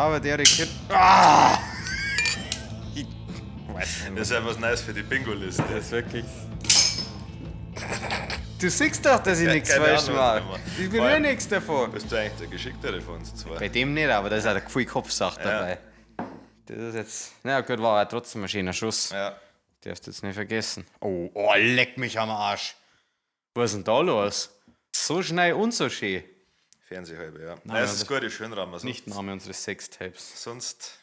Aber der Kind. Ah! Ich weiß nicht. Das ist ja was Neues für die Bingo-Liste. Das ist wirklich. Du siehst doch, dass ich Ja, nichts keine falsch Ahnung, mache. was ich Ich bin Vor ja allem- nichts davon. Bist du eigentlich der Geschicktere von uns zwei? Bei dem nicht, aber da ist auch viel Kopfsache dabei. Das ist jetzt. Na gut, war ja trotzdem ein schöner Schuss. Ja. Darfst du jetzt nicht vergessen. Oh, oh, leck mich am Arsch. Was ist denn da los? So schnell und so schön. Fernsehhalbe, ja. Nein, es das ist gut, ist schön Rahmen. Sonst, Nicht Name unseres Sextapes. Sonst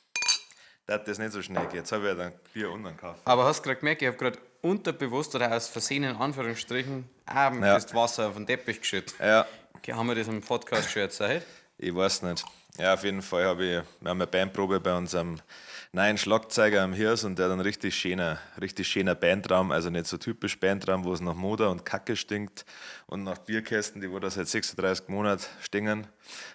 darf das nicht so schnell gehen. Jetzt habe ich ja dann Bier und einen Kaffee. Aber hast gerade gemerkt, ich habe gerade unterbewusst oder aus Versehen in Anführungsstrichen auch Ja. das Wasser auf den Teppich geschüttet. Ja, Okay, haben wir das im Podcast schon erzählt? ich weiß nicht. Ja, auf jeden Fall habe ich, wir haben eine Bandprobe bei unserem neuen Schlagzeuger am Hirs und der hat einen richtig schöner Bandraum, also nicht so typisch Bandraum, wo es nach Moder und Kacke stinkt und nach Bierkästen, die wo da seit 36 Monaten stingen,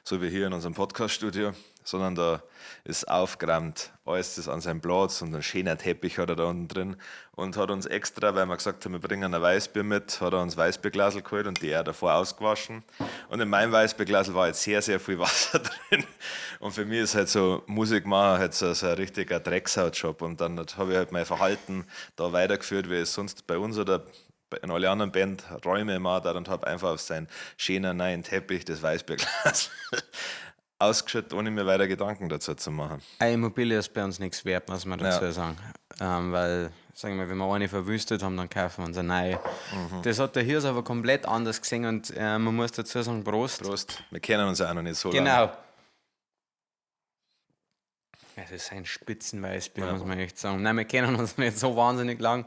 so wie hier in unserem Podcaststudio, sondern da ist aufgeräumt, alles ist an seinem Platz und ein schöner Teppich hat er da unten drin und hat uns extra, weil wir gesagt haben, wir bringen ein Weißbier mit, hat er uns Weißbierglasel geholt und die er davor ausgewaschen. Und in meinem Weißbierglasel war jetzt sehr, sehr viel Wasser drin. Und für mich ist halt so Musik machen halt so ein richtiger Drecksau-Job. Und dann habe ich halt mein Verhalten da weitergeführt, wie es sonst bei uns oder in alle anderen Bandräume immer da und habe einfach auf seinen schönen neuen Teppich das Weißbierglas ausgeschüttet, ohne mir weiter Gedanken dazu zu machen. Eine Immobilie ist bei uns nichts wert, muss man dazu Ja. sagen. Weil, sagen wir, wenn wir eine verwüstet haben, dann kaufen wir uns eine neue. Mhm. Das hat der Hirs aber komplett anders gesehen und man muss dazu sagen, Prost. Prost. Wir kennen uns ja auch noch nicht so lange. Genau. Ja, das ist ein Spitzenweißbier, muss man echt sagen. Nein, wir kennen uns nicht so wahnsinnig lang.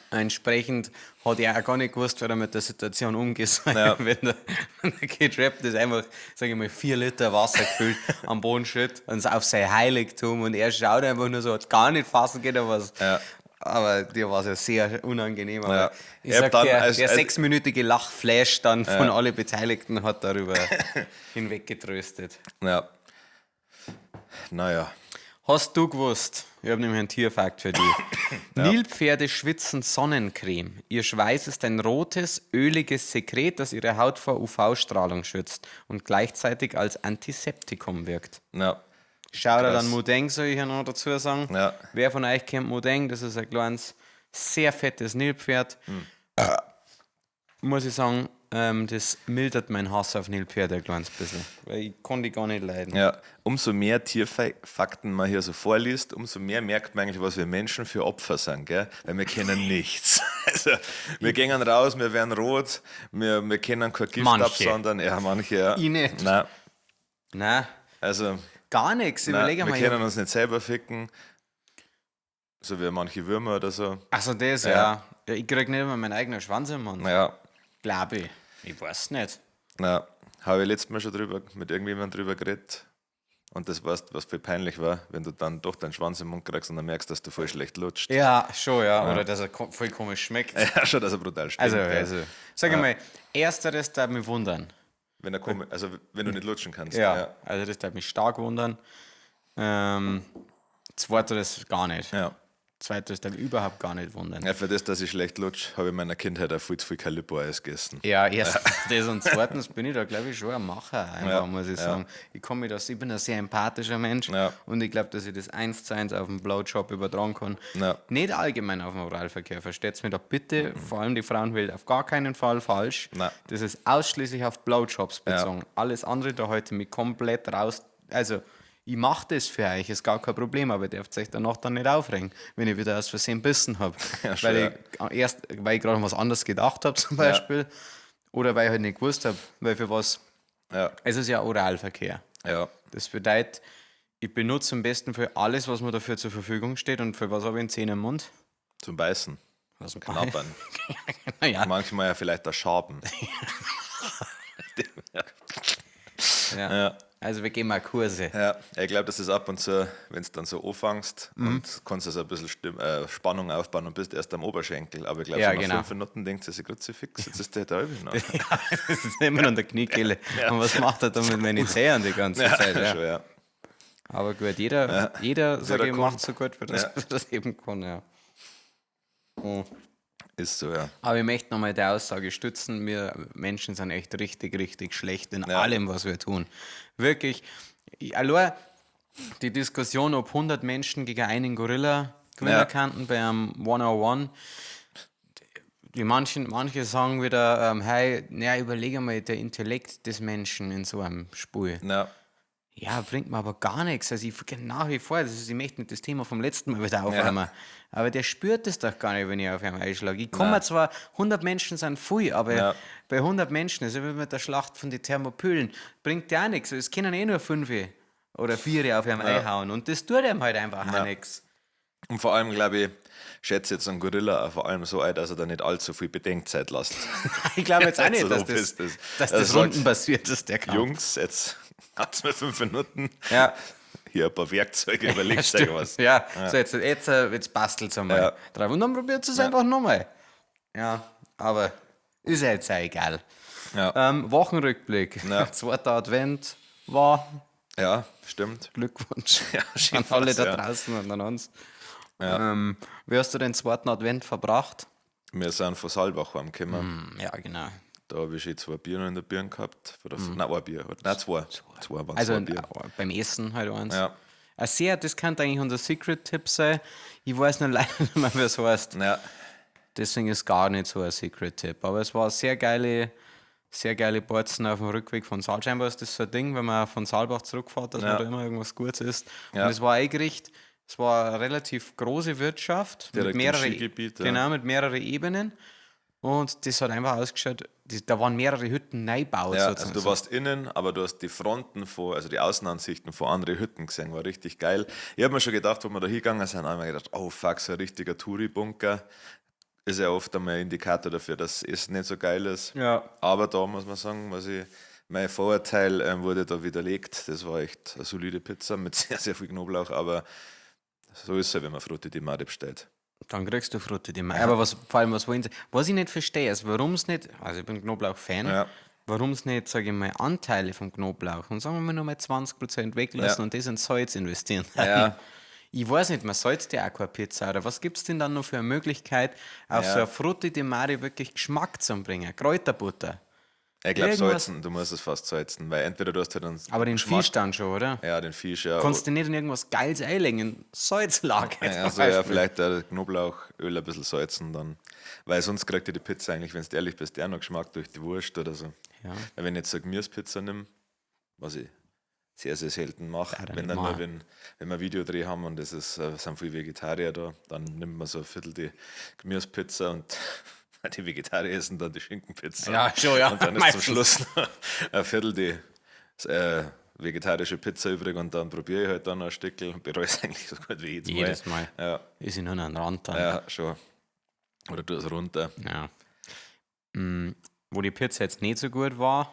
Entsprechend hat er auch gar nicht gewusst, wie er mit der Situation umgehen soll. Ja. Wenn der Kid Rap das einfach, sag ich mal, 4 Liter Wasser gefüllt am Boden schüttet und es auf sein Heiligtum und er schaut einfach nur so, hat gar nicht fassen können, was. Ja. Aber dir war es ja sehr unangenehm. Aber Ja. ich Ich hab sag, dann der, als- der als- sechsminütige Lachflash dann von alle Beteiligten hat darüber hinweggetröstet. Ja. Naja. Hast du gewusst, ich habe nämlich einen Tierfakt für dich. Nilpferde schwitzen Sonnencreme. Ihr Schweiß ist ein rotes, öliges Sekret, das ihre Haut vor UV-Strahlung schützt und gleichzeitig als Antiseptikum wirkt. Ja. Shoutout Krass. an Mudeng, soll ich ja noch dazu sagen. Ja. Wer von euch kennt Mudeng? Das ist ein kleines, sehr fettes Nilpferd. Muss ich sagen, das mildert meinen Hass auf Nilpferde ein kleines bisschen. Weil ich konnte die gar nicht leiden. Ja, umso mehr Tierfakten man hier so vorliest, umso mehr merkt man eigentlich, was wir Menschen für Opfer sind, gell? Weil wir kennen nichts. Also, wir gehen raus, wir werden rot, wir können kein Gift Manche. absondern. Ja, manche, ja. Ich nicht. Nein, Nein, also, gar nichts. nein, Überleg wir einmal. ich hab- können uns nicht selber ficken, so wie manche Würmer oder so. Ach so, das, ja. Ja. Ja. Ich krieg nicht immer meinen eigenen Schwanz im Mund. Ja, Glaube ich. Ich weiß nicht. na, habe ich letztes Mal schon drüber, mit irgendjemandem drüber geredet. Und das weißt, was viel peinlich war, wenn du dann doch deinen Schwanz im Mund kriegst und dann merkst, dass du voll schlecht lutscht. Ja, schon, ja. Oder dass er voll komisch schmeckt. Ja, schon, dass er brutal stinkt. Also, ja. also, sag ich mal, ersteres darf mich wundern. Wenn, er komisch, also wenn du nicht lutschen kannst. Ja, also das darf mich stark wundern. Zweiteres gar nicht. Ja. Zweiteres darf mich überhaupt gar nicht wundern. Ja, für das, dass ich schlecht lutsch, habe ich in meiner Kindheit auch viel zu viel Calippo-Eis gegessen. Ja, erstens das und zweitens bin ich da, glaube ich, schon ein Macher, einfach, Ja, muss ich ja. sagen. Ich komme das, ich bin ein sehr empathischer Mensch Ja. und ich glaube, dass ich das 1:1 auf den Blowjob übertragen kann. Ja. Nicht allgemein auf den Oralverkehr, versteht's mir da bitte, vor allem die Frauenwelt, auf gar keinen Fall falsch. Nein. Das ist ausschließlich auf Blowjobs bezogen. Alles andere da heute mich komplett raus. Also, ich mache das für euch, ist gar kein Problem, aber ihr dürft euch danach dann nicht aufregen, wenn ich wieder aus Versehen bissen habe. Ja, schon, weil ja. ich erst, weil ich gerade an was anderes gedacht habe zum Beispiel, oder weil ich halt nicht gewusst habe, weil für was. Ja, Es ist ja Oralverkehr. ja, Das bedeutet, ich benutze am besten für alles, was mir dafür zur Verfügung steht und für was habe ich einen Zehn im Mund? zum Beißen, Was Knabbern. Naja, Manchmal ja vielleicht auch Schaben. ja. Ja. Also wir gehen mal Kurse. Ja, ich glaube, das ist ab und zu, wenn du dann so anfängst Mhm. und kannst du so ein bisschen Spannung aufbauen und bist erst am Oberschenkel. Aber ich glaube, Ja, so nach genau. 5 Minuten denkt sie sich Kruzifix, jetzt ist der da übel noch. Das ist immer noch an der Kniekehle. Und was macht er dann mit meinen Zehen die ganze Zeit? Ja. Schon, ja. Aber gut, jeder, sag Jeder ich, kann. macht so gut, wie das, Ja. wie das eben kann. Ja. Mhm. Ist so, ja. Aber ich möchte nochmal die Aussage stützen, wir Menschen sind echt richtig, richtig schlecht in Ja. allem, was wir tun. Wirklich, ich, allein, Die Diskussion, ob 100 Menschen gegen einen Gorilla gewinnen Ja. könnten bei einem 101. Die manche sagen wieder, hey, naja, überlege mal, der Intellekt des Menschen in so einem Spiel. Ja. Ja, bringt mir aber gar nichts. Also ich nach wie vor, das ist, ich möchte nicht das Thema vom letzten Mal wieder aufwärmen, aber der spürt das doch gar nicht, wenn ich auf ihn einschlage. Ich komme zwar, 100 Menschen sind viel, aber bei 100 Menschen, also wie mit der Schlacht von den Thermopylen, bringt der auch nichts. Es können eh nur 5 oder 4 auf ihn einhauen und das tut ihm halt einfach auch nichts. Und vor allem, glaube ich, schätze jetzt einen Gorilla auch vor allem so ein, dass er da nicht allzu viel Bedenkzeit lässt. Ich glaube jetzt auch nicht, So dass doof das, ist das. dass Also das sagst, rundenbasiert ist, der Kampf. Jungs, jetzt hat's mir 5 Minuten. Ja. Hier ein paar Werkzeuge, überlegt euch Stimmt. was. Ja, so jetzt bastelt's einmal. Ja. Drauf. Und dann probiert es einfach nochmal. Ja, aber ist ja jetzt auch egal. Ja. Wochenrückblick. Ja. Zweiter Advent war. Ja, stimmt. Glückwunsch Ja, schön an alle war's, da ja. draußen und an uns. Wie hast du den zweiten Advent verbracht? Wir sind von Saalbach heimgekommen. Ja, genau. Da habe ich schon 2 Bier noch in der Birne gehabt. Oder, Nein, ein Bier. Nein, 2. 2 waren Also 2 Bier. beim Essen halt eins. Ja. Ein sehr, das könnte eigentlich unser Secret-Tipp sein. Ich weiß nur leider nicht mehr, wie es heißt. Ja. Deswegen ist gar nicht so ein Secret-Tipp. Aber es war eine sehr geile, sehr geile Borzen auf dem Rückweg von Saalbach. Scheinbar ist das so ein Ding, wenn man von Saalbach zurückfährt, dass man da immer irgendwas Gutes isst. Ja. Und es war ein Gericht, es war eine relativ große Wirtschaft. Direkt mit im mehrere, Skigebiet, ja. Genau, mit mehreren Ebenen. Und das hat einfach ausgeschaut, da waren mehrere Hütten neu gebaut. Ja, sozusagen. also du warst innen, aber du hast die Fronten vor, also die Außenansichten vor anderen Hütten gesehen, war richtig geil. Ich hab mir schon gedacht, wo wir da hingegangen sind, hab ich mir gedacht, oh fuck, so ein richtiger Touri-Bunker ist ja oft einmal ein Indikator dafür, dass es nicht so geil ist. Ja. Aber da muss man sagen, mein Vorurteil wurde da widerlegt. Das war echt eine solide Pizza mit sehr, sehr viel Knoblauch, aber so ist es halt, wenn man Frutti di Mare bestellt. Dann kriegst du Frutti di Mare. Aber was, vor allem, was wollen sie? Was ich nicht verstehe, ist, warum es nicht, also ich bin Knoblauch-Fan, warum es nicht, sage ich mal, Anteile vom Knoblauch und sagen wir mal nur mal 20% weglassen und das in Salz investieren. Ich weiß nicht, man salzt ja auch keine Pizza, oder was gibt's denn dann noch für eine Möglichkeit, auf so eine Frutti di Mare wirklich Geschmack zu bringen? Kräuterbutter. Ich glaub, Irgendwas salzen, du musst es fast salzen, weil entweder du hast halt einen Aber den Geschmack. Fisch dann schon, oder? Ja, den Fisch, ja. Kannst du nicht in irgendwas Geiles einlegen, in Salzlage Ja, zum also ja, Beispiel. vielleicht auch Knoblauchöl ein bisschen salzen dann. Weil sonst kriegt dir die Pizza eigentlich, wenn du ehrlich bist, auch noch Geschmack durch die Wurst oder so. Weil wenn ich jetzt so eine Gemüsepizza nehme, was ich sehr, sehr selten mache, Ja, dann wenn dann immer. mal, wenn wir ein Videodreh haben und es sind viele Vegetarier da, dann nimmt man so ein Viertel die Gemüsepizza und die Vegetarier essen dann die Schinkenpizza. Ja, schon, ja. Und dann ist zum Meistens. Schluss noch ein Viertel die vegetarische Pizza übrig und dann probiere ich halt dann noch ein Stückel und bereue es eigentlich so gut wie jedes Mal. Jedes Mal. Ja. Ist in nur noch ein Rand dann. Ja, schon. Oder du es runter. Ja. Wo die Pizza jetzt nicht so gut war,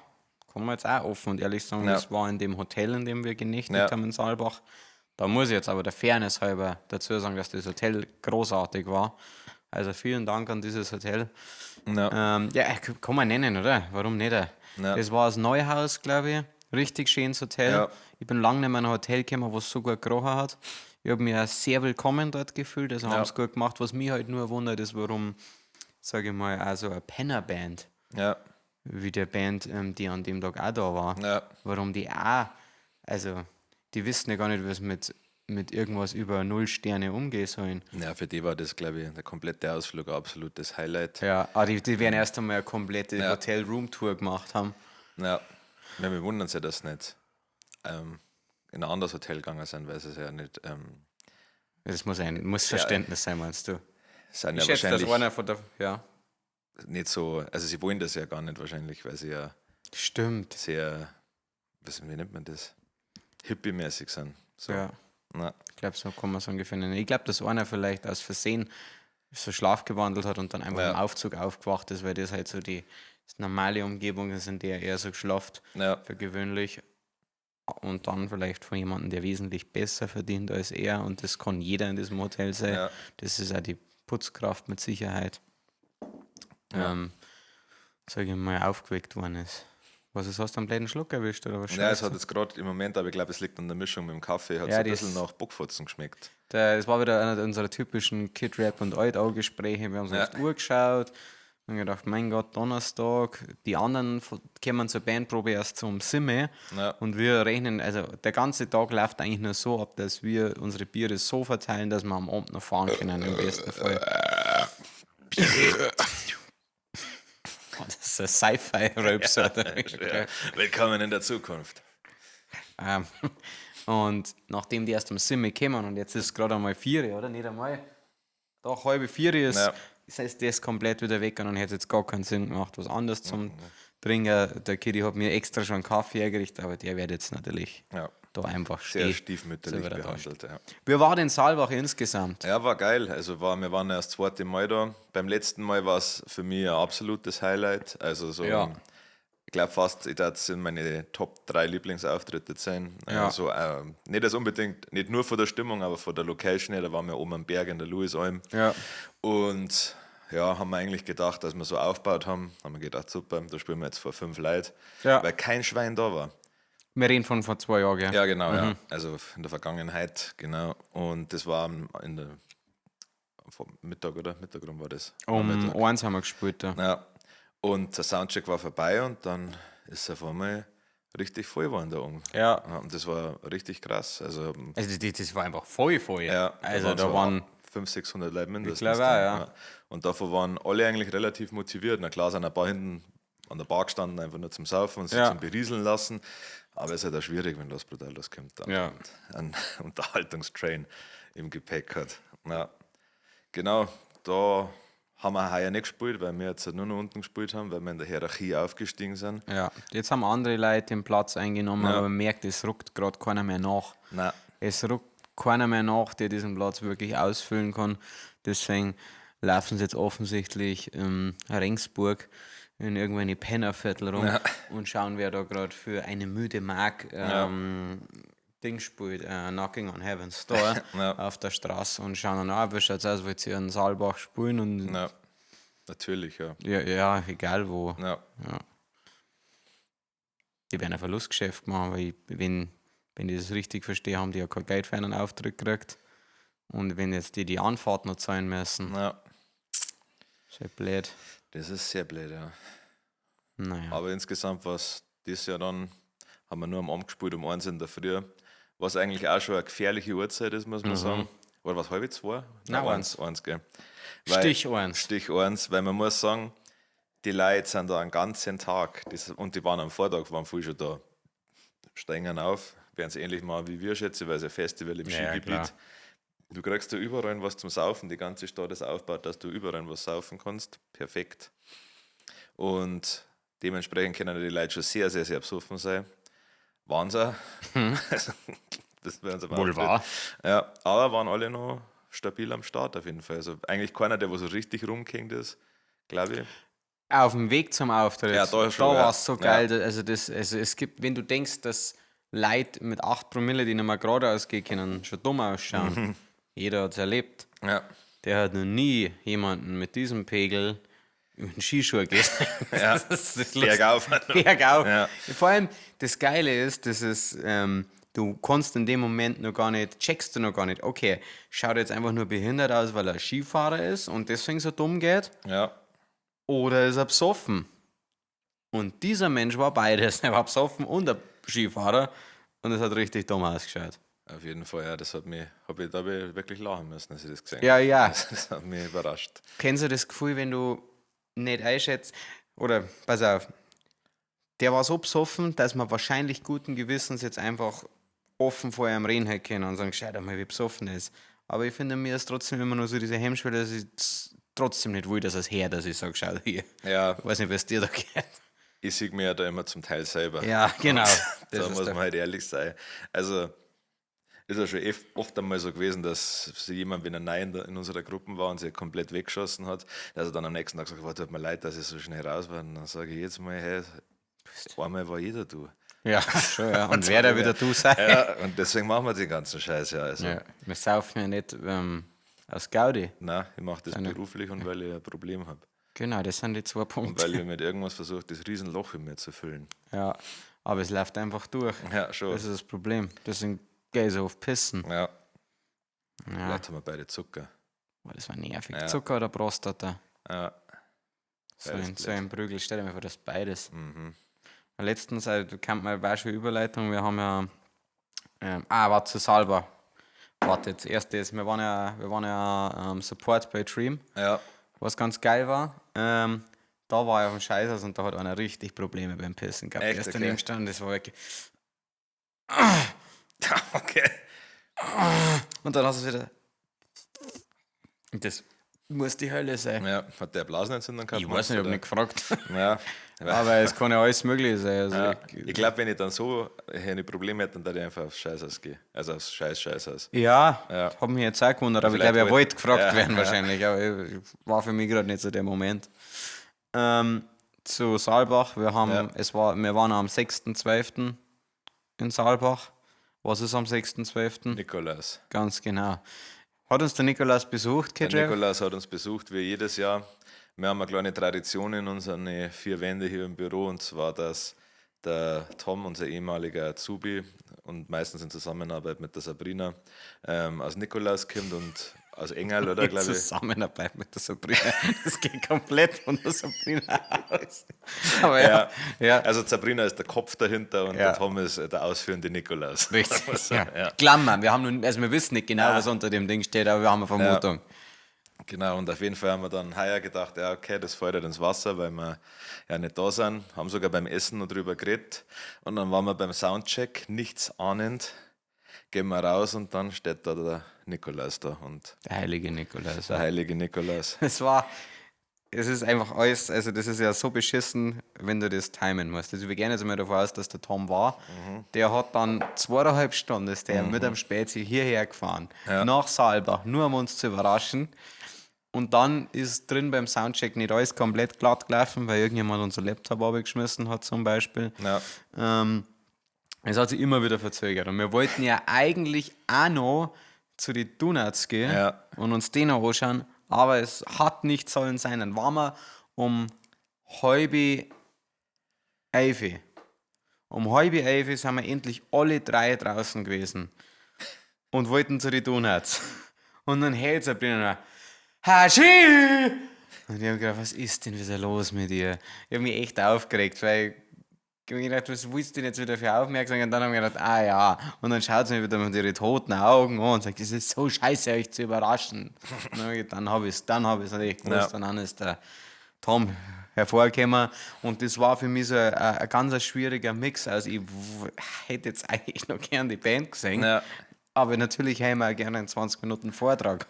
kann man jetzt auch offen und ehrlich sagen, das war in dem Hotel, in dem wir genächtigt haben in Saalbach. Da muss ich jetzt aber der Fairness halber dazu sagen, dass das Hotel großartig war. Also vielen Dank an dieses Hotel. Ja, kann man nennen, oder? Warum nicht? Ja. Das war das Neuhaus, glaube ich. Richtig schönes Hotel. Ja. Ich bin lange nicht mehr in ein Hotel gekommen, wo es so gut gerochen hat. Ich habe mich auch sehr willkommen dort gefühlt. Also haben's gut gemacht. Was mich halt nur wundert, ist, warum, sage ich mal, auch so eine Pennerband, wie der Band, die an dem Tag auch da war, warum die auch, also die wissen ja gar nicht, was mit irgendwas über 0 Sterne umgehen sollen. Ja, für die war das, glaube ich, der komplette Ausflug ein absolutes Highlight. Ja, aber die werden erst einmal eine komplette Hotel-Room-Tour gemacht haben. Ja, ja, wir wundern sich, dass sie nicht in ein anderes Hotel gegangen sind, weil sie es ja nicht. Das muss ein Missverständnis sein, meinst du? Sind Ich ja schätze, dass wahrscheinlich einer von der. Ja. nicht so, also sie wollen das ja gar nicht wahrscheinlich, weil sie ja Stimmt. sehr, was, wie nennt man das? Hippie-mäßig sind. So. Ja. Na. Ich glaub, so kann man es ungefähr nennen. Ich glaub, dass einer vielleicht aus Versehen so schlafgewandelt hat und dann einfach im Aufzug aufgewacht ist, weil das halt so die normale Umgebung ist, in der er so geschlaft, für gewöhnlich. Und dann vielleicht von jemandem, der wesentlich besser verdient als er, und das kann jeder in diesem Hotel sein. Das ist auch die Putzkraft mit Sicherheit. Sag ich mal, aufgeweckt worden ist. Was ist, hast du einen blöden Schluck erwischt oder was? Ja, es schmeckt's? hat jetzt grad im Moment, aber ich glaub, es liegt an der Mischung mit dem Kaffee, hat Ja, so ein das bisschen nach Bockfotzen geschmeckt. Es war wieder einer unserer typischen Kid Rap und Alt-Au-Gespräche. Wir haben so auf die Uhr geschaut, Und gedacht, mein Gott, Donnerstag, die anderen kommen zur Bandprobe erst zum Simme. Ja. Und wir rechnen, also der ganze Tag läuft eigentlich nur so ab, dass wir unsere Biere so verteilen, dass wir am Abend noch fahren können, im besten Fall. Oh, das ist ein Sci-Fi-Rülpser. Ja. Willkommen in der Zukunft. Und nachdem die erst um 7 kommen und jetzt ist es gerade einmal 4, oder? Nicht einmal. Doch, 3:30 ist. Ja. Das heißt, der ist komplett wieder weg und dann hätte es jetzt gar keinen Sinn gemacht, was anderes zum Trinken. Der Kitty hat mir extra schon einen Kaffee hergerichtet, aber der wird jetzt natürlich da einfach Sehr stehen. stiefmütterlich So wie er da behandelt, ja. Wie war denn Saalbach insgesamt? Ja, war geil. Also wir waren erst das zweite Mal da. Beim letzten Mal war es für mich ein absolutes Highlight. Also so, ich glaub fast, ich darf, das sind meine Top 3 Lieblingsauftritte sein. Also nicht das unbedingt, nicht nur von der Stimmung, aber von der Location her, da waren wir oben am Berg in der Louisalm. Und ja, haben wir eigentlich gedacht, dass wir so aufgebaut haben, haben wir gedacht, super, da spielen wir jetzt vor 5 Leuten, weil kein Schwein da war. Wir reden von vor 2 Jahren, gell? Ja, genau, ja. Also in der Vergangenheit, genau. Und das war in der, vor Mittag, oder? Mittag rum war das. Um Mittag. 1 haben wir gespielt da. Ja. Und der Soundcheck war vorbei und dann ist es auf einmal richtig voll geworden da oben. Ja, und das war richtig krass. Also, also das war einfach voll voll. Ja, da also waren da so waren 500, 600 Leute mindestens. Ich glaube dann, auch, ja. ja. Und davon waren alle eigentlich relativ motiviert. Na klar, sind ein paar hinten an der Bar gestanden, einfach nur zum Saufen und sich zum Berieseln lassen. Aber es ist halt auch schwierig, wenn das brutal loskommt, dann und einen Unterhaltungstrain im Gepäck hat. Ja. Genau, da haben wir heuer nicht gespielt, weil wir jetzt halt nur noch unten gespielt haben, weil wir in der Hierarchie aufgestiegen sind. Ja, jetzt haben andere Leute den Platz eingenommen, aber man merkt, es ruckt grad keiner mehr nach. Nein. Es ruckt keiner mehr nach, der diesen Platz wirklich ausfüllen kann. Deswegen laufen sie jetzt offensichtlich in Regensburg in irgendwelche Pennerviertel rum und schauen, wer da grad für eine müde Mark, Ding spielt, Knocking on Heaven's Door auf der Straße und schauen dann, wie schaut's aus, wollt ihr in Saalbach spielen? Und Ja, natürlich, ja. Ja, ja, egal wo. Ja. Ja. Die werden ein Verlustgeschäft machen, weil ich, wenn ich das richtig verstehe, haben die ja kein Geld für einen Auftritt gekriegt. Und wenn jetzt die Anfahrt noch zahlen müssen, ist ja blöd. Das ist sehr blöd, ja. Naja. Aber insgesamt war's das Jahr dann, haben wir nur am Abend gespielt, um 1 in der Früh, was eigentlich auch schon eine gefährliche Uhrzeit ist, muss man sagen. Oder was, halb zwei? Nein, Nein, eins. eins, gell. Weil, Stich 1. Stich 1, weil man muss sagen, die Leute sind da einen ganzen Tag, das, und die waren am Vortag, waren früh schon da, steigen auf, werden es ähnlich machen wie wir, schätze ich, weil es ein Festival im Ja, Skigebiet. klar. Du kriegst da überall was zum Saufen, die ganze Stadt ist aufgebaut, dass du überall was saufen kannst. Perfekt. Und dementsprechend können die Leute schon sehr, sehr, sehr besoffen sein. Waren sie auch. Also, das werden sie Wohl auch wahr. Ja, aber waren alle noch stabil am Start auf jeden Fall. Also eigentlich keiner, der wo so richtig rumgehängt ist, glaube ich. Auf dem Weg zum Auftritt. Ja, da schon, Da ja. war's so geil. Ja. Also es gibt, wenn du denkst, dass Leute mit 8 Promille, die nicht mehr geradeaus gehen können, schon dumm ausschauen. Jeder hat's erlebt. Der hat noch nie jemanden mit diesem Pegel mit den Skischuh gesehen. Das ist das Lustige. Bergauf. Bergauf. Ja. Vor allem, das Geile ist, das ist, du kannst in dem Moment noch gar nicht, checkst du noch gar nicht, okay, schaut jetzt einfach nur behindert aus, weil er Skifahrer ist und deswegen so dumm geht, oder ist er besoffen? Und dieser Mensch war beides. Er war besoffen und ein Skifahrer und es hat richtig dumm ausgeschaut. Auf jeden Fall, ja, das hat mich, hab ich, da hab ich wirklich lachen müssen, als ich das gesehen Ja, habe. ja. Das hat mich überrascht. Kennst du das Gefühl, wenn du nicht einschätzt, oder pass auf, der war so besoffen, dass man wahrscheinlich guten Gewissens jetzt einfach offen vor ihm reden hätte können und sagen, schau doch mal, wie besoffen er ist. Aber ich finde, mir ist trotzdem immer nur so diese Hemmschwelle, dass ich trotzdem nicht will, dass er es hört, dass ich sage, schau hier. Ja. Ich weiß nicht, was dir da geht. Ich sehe mir ja da immer zum Teil selber. Ja, genau. Da Das ist muss der man halt ehrlich sein. Also ist ja schon oft einmal so gewesen, dass sich jemand, wenn er neu in unserer Gruppe war und sich komplett weggeschossen hat, dass er dann am nächsten Tag gesagt hat, tut mir leid, dass ich so schnell raus war. Und dann sage ich jetzt mal, hey, einmal war jeder du. Ja, schon, ja. Und wer da wieder du sein. Ja, und deswegen machen wir den ganzen Scheiß ja. Also, Ja, wir saufen ja nicht aus Gaudi. Nein, ich mache das beruflich und weil ich ein Problem hab. Genau, das sind die 2 Punkte. Und weil ich mit irgendwas versuche, das Riesenloch in mir zu füllen. Ja, aber es läuft einfach durch. Ja, schon. Das ist das Problem. Deswegen gehe ich so oft pissen. Ja. Ja. Vielleicht haben wir beide Zucker. Boah, das war nervig. Ja. Zucker oder Prostata? Ja. So Beides ein, so blöd. ein Prügel, stell dir mal vor, das beides. Letztens, da kam mal war schon Überleitung, wir haben ja. Warte, zu Salba. Warte, jetzt erst das. Wir waren ja Support bei Dream, was ganz geil war. Da war ich auf dem Scheißhaus und da hat einer richtig Probleme beim Pissen gehabt. Echt? Der ist Okay. daneben gestanden, das war wirklich. Und dann hast du es wieder. Und das muss die Hölle sein. Ja, hat der Blasenentzündung gehabt? Ich weiß nicht, ich habe nicht gefragt. Ja. Aber es kann ja alles möglich sein. Also Ja. Ich glaube, wenn ich dann so eine Probleme hätte, dann würde ich einfach aufs Scheißhaus gehen. Also aufs Scheiß-Scheißhaus. Ja, hat mich jetzt auch gewundert, aber ich Vielleicht glaube, er wollte gefragt werden wahrscheinlich, aber war für mich gerade nicht so der Moment. Zu Saalbach, wir haben, wir waren am 6.12. in Saalbach. Was ist am 6.12.? Nikolaus. Ganz genau. Hat uns der Nikolaus besucht, Der Kedrev? Nikolaus hat uns besucht, wie jedes Jahr. Wir haben eine kleine Tradition in unseren vier Wände hier im Büro, und zwar, dass der Tom, unser ehemaliger Azubi und meistens in Zusammenarbeit mit der Sabrina, aus Nikolaus kommt und aus Engel, oder, glaube ich. Zusammenarbeit mit der Sabrina. Das geht komplett von der Sabrina aus. Aber ja, ja. Also Sabrina ist der Kopf dahinter und der Tom ist der ausführende Nikolaus. Richtig. Also, Ja. Klammern. Wir haben nun, also wir wissen nicht genau, was unter dem Ding steht, aber wir haben eine Vermutung. Genau, und auf jeden Fall haben wir dann heuer gedacht, ja, okay, das fällt halt ins Wasser, weil wir ja nicht da sind. Haben sogar beim Essen noch drüber geredet. Und dann waren wir beim Soundcheck, nichts ahnend, gehen wir raus und dann steht da der Nikolaus da und Der heilige Nikolaus. der heilige Nikolaus. Es ist einfach alles, also das ist ja so beschissen, wenn du das timen musst. Also wir gehen jetzt mal davon aus, dass der Tom war. Der hat dann 2,5 Stunden, ist der mit einem Spezi hierher gefahren, nach Saalbach, nur um uns zu überraschen. Und dann ist drin beim Soundcheck nicht alles komplett glatt gelaufen, weil irgendjemand unser Laptop abgeschmissen hat zum Beispiel. Es hat sich immer wieder verzögert. Und wir wollten ja eigentlich auch noch zu den Donuts gehen und uns den noch anschauen, aber es hat nicht sollen sein. Dann waren wir um 10:30. Um 10:30 sind wir endlich alle drei draußen gewesen und wollten zu den Donuts. Und dann hält Sabrina noch, Hashi! Und ich hab gedacht, was ist denn wieder los mit ihr? Ich hab mich echt aufgeregt, weil ich hab mir gedacht, was willst du denn jetzt wieder für Aufmerksamkeit? Und dann hab ich mir gedacht, ah ja. Und dann schaut sie mir wieder mit ihren toten Augen an und sagt, es ist so scheiße, euch zu überraschen. Und dann hab ich gedacht, dann hab ich's natürlich gewusst. Und dann ist der Tom hervorgekommen. Und das war für mich so ein ganz schwieriger Mix. Also ich hätte jetzt eigentlich noch gern die Band gesehen. Aber natürlich hätten wir auch gerne einen 20 Minuten Vortrag.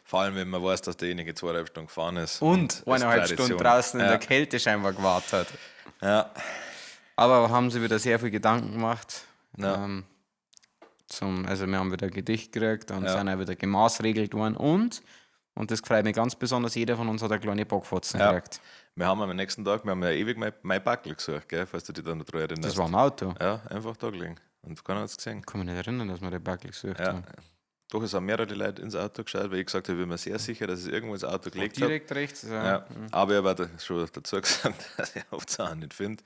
Vor allem, wenn man weiß, dass derjenige 2,5 Stunden gefahren ist. Und ist 1,5 Stunden Tradition. draußen in der Kälte scheinbar gewartet hat. Aber haben sie wieder sehr viel Gedanken gemacht. Also wir haben wieder ein Gedicht gekriegt und sind auch wieder gemaßregelt worden. Und das freut mich ganz besonders, jeder von uns hat eine kleine Bockfotzen gekriegt. Wir haben am nächsten Tag, wir haben ja ewig mein Backel gesucht, gell, falls du dich da noch dran erinnerst. Das war im Auto. Ja, einfach da gelegen. Und keiner hat's gesehen. Ich kann mich nicht erinnern, dass wir den Backel gesucht haben. Doch, es haben mehrere Leute ins Auto geschaut, weil ich gesagt habe, ich bin mir sehr sicher, dass ich es irgendwo ins Auto gelegt habe. Direkt rechts. Ja. Ja. Aber ich habe auch schon dazu gesagt, dass ich oft auch nicht finde.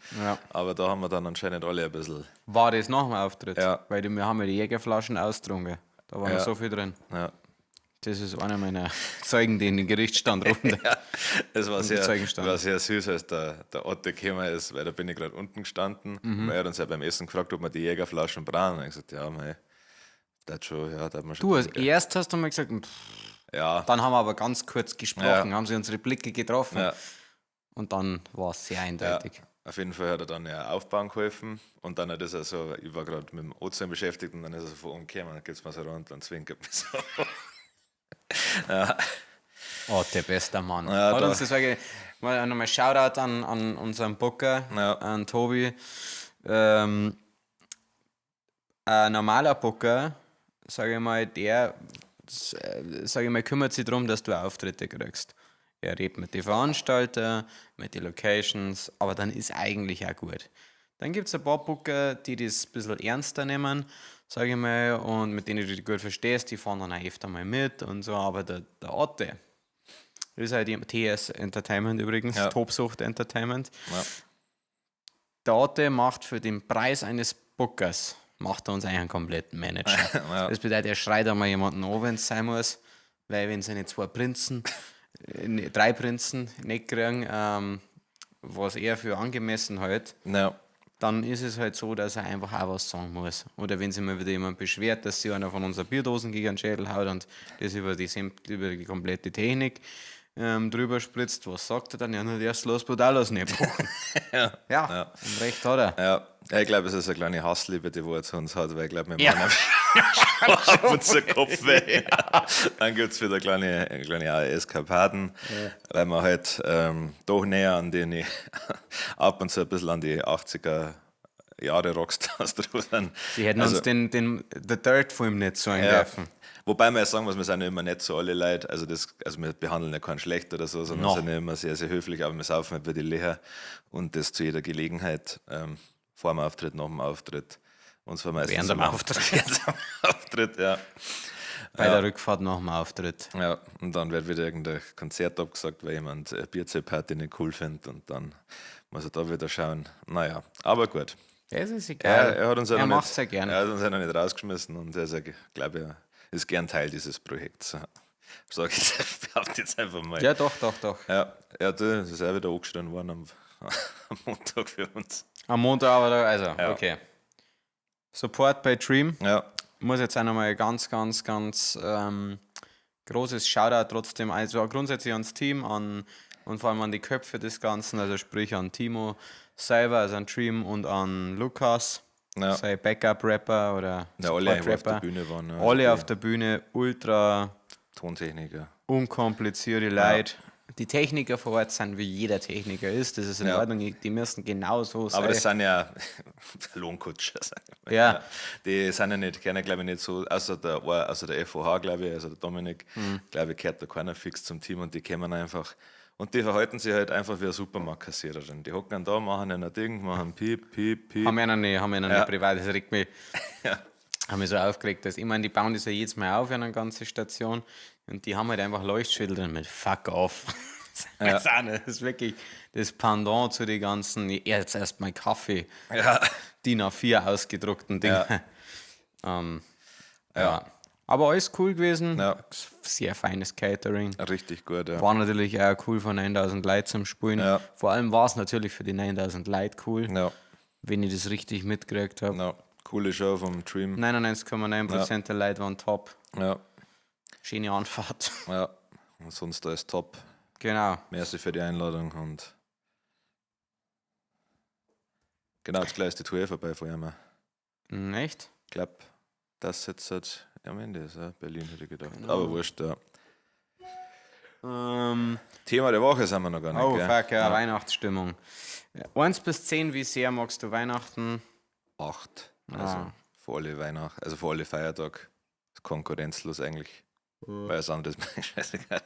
Aber da haben wir dann anscheinend alle ein bisschen. War das nach dem Auftritt? Ja. Weil wir haben ja die Jägerflaschen austrunken. Da war noch so viel drin. Das ist einer meiner Zeugen, die in den Gerichtsstand rufen. Ja, es war Und sehr, Zeugenstand. war sehr süß, als der Otto gekommen ist, weil da bin ich gerade unten gestanden. Er hat uns ja beim Essen gefragt, ob wir die Jägerflaschen brauchen. Und ich gesagt, ja, mei, das schon, ja, da hat man schon. Du, als drin, gell. erst hast du mal gesagt, pff, dann haben wir aber ganz kurz gesprochen, haben sie unsere Blicke getroffen. Und dann war es sehr eindeutig. Ja, auf jeden Fall hat er dann ja aufbauen geholfen und dann hat er so, ich war gerade mit dem Ozean beschäftigt und dann ist er so von oben gekommen und dann gibt's mir so runter und zwinkert mich so. Ja. Oh, der beste Mann. Ja, hat da. uns das wirklich, mal nochmal Shoutout an unseren Booker, an Tobi. Ein normaler Booker, sage ich mal, der sag ich mal, kümmert sich darum, dass du Auftritte kriegst. Er redet mit den Veranstaltern, mit den Locations, aber dann ist eigentlich auch gut. Dann gibt es ein paar Booker, die das ein bisschen ernster nehmen, sage ich mal, und mit denen du dich gut verstehst, die fahren dann auch öfter mal mit und so, aber der Otte, das ist halt die TS Entertainment übrigens, Tobsucht Entertainment. Der Otte macht für den Preis eines Bookers, macht er uns eigentlich einen kompletten Manager. Das bedeutet, er schreit einmal jemanden an, wenn es sein muss, weil wenn seine zwei Prinzen drei Prinzen nicht kriegen, was er für angemessen hält, Ja. dann ist es halt so, dass er einfach auch was sagen muss. Oder wenn sich mal wieder jemand beschwert, dass sich einer von unseren Bierdosen gegen den Schädel haut und das über die komplette Technik drüber spritzt, was sagt er dann? Ja, nur erst los, Brutalos nicht. Ja. Ja, und recht hat er. Ja, ja, ich glaube, es ist eine kleine Hassliebe, die wo er zu uns hat, weil ich glaube, wir Ja. machen ab und zu Kopfweh. Dann gibt es wieder kleine Eskapaden, weil wir halt doch näher an den, ab und zu ein bisschen an die 80er Jahre Rockstars drüber sind. Sie hätten Also- uns den The Dirt-Film nicht so Ja. dürfen. Wobei man ja sagen muss, wir sind ja immer nicht so alle Leute, also wir behandeln ja keinen schlecht oder so, sondern No. sind ja immer sehr, sehr höflich, aber wir saufen halt wieder die Leer und das zu jeder Gelegenheit, vor dem Auftritt, nach dem Auftritt. Und zwar meistens Während dem immer- Auftritt. Während dem Auftritt, ja. Bei der Rückfahrt nach dem Auftritt. Ja, und dann wird wieder irgendein Konzert abgesagt, weil jemand eine Bierzeltparty nicht cool findet und dann muss er da wieder schauen. Naja, aber gut. Es ist egal. Er hat uns ja er noch macht's nicht, ja gerne. Er hat uns ja noch nicht rausgeschmissen und er ist ja, glaube ich, ist gern Teil dieses Projekts. Sag ich jetzt, behaupte jetzt einfach mal. Ja, doch, doch, doch. Ja, ja, das ist auch wieder angeschrien worden am Montag für uns. Am Montag aber, da, also, Ja. okay. Support bei Dream. Ja, Muss jetzt auch nochmal ganz, ganz, ganz großes Shoutout trotzdem, also grundsätzlich ans Team an, und vor allem an die Köpfe des Ganzen, also sprich an Timo selber, also an Dream und an Lukas, Ja. sein Backup-Rapper oder ja, alle, die auf der Support-Rapper. Bühne waren. Ja, Alle also die auf der Bühne, ultra Tontechniker. unkomplizierte Leute. Die Techniker vor Ort sind, wie jeder Techniker ist, das ist in Ja. Ordnung, die müssen genauso sein. Aber das sind ja Lohnkutscher. Sag ich mal. Ja. Die sind ja nicht, kennen, glaube ich, nicht so, außer der FOH, glaube ich, also der Dominik, glaube ich, gehört da keiner fix zum Team und die kommen einfach. Und die verhalten sich halt einfach wie eine Supermarktkassiererin. Die hocken dann da, machen ein Ding, machen Piep, Piep, Piep. Haben wir noch nicht, haben wir noch Ja. nicht privat, das regt mich, haben mich so aufgeregt, dass ich meine, die bauen das ja jedes Mal auf, eine ganze Station, und die haben halt einfach Leuchtschilder drin mit Fuck off. Das, ist auch nicht, das ist wirklich das Pendant zu den ganzen, jetzt erstmal Kaffee, Ja. DIN A4 ausgedruckten Dingen. Ja. Ja. Aber alles cool gewesen, Ja. sehr feines Catering. Richtig gut, ja. War natürlich auch cool von 9000 Leuten zum Spielen. Ja. Vor allem war es natürlich für die 9000 Leute cool, Ja, wenn ich das richtig mitgekriegt habe. ja. Coole Show vom Dream. 99,9% der Leute waren top. Ja, Schöne Anfahrt. ja. Und sonst alles top. Genau. Merci für die Einladung und genau, jetzt gleich ist die Tour vorbei von ihm. Echt? Ich glaube, das jetzt halt am Ende ist, ja? Berlin hätte ich gedacht. Aber wurscht, ja. Thema der Woche sind wir noch gar nicht. Oh, gell? fuck, ja, Weihnachtsstimmung. 1 bis 10, wie sehr magst du Weihnachten? 8. Also Ah. für alle Weihnachten, also für alle Feiertage. Ist konkurrenzlos eigentlich. Weil das andere ist mir scheißegal.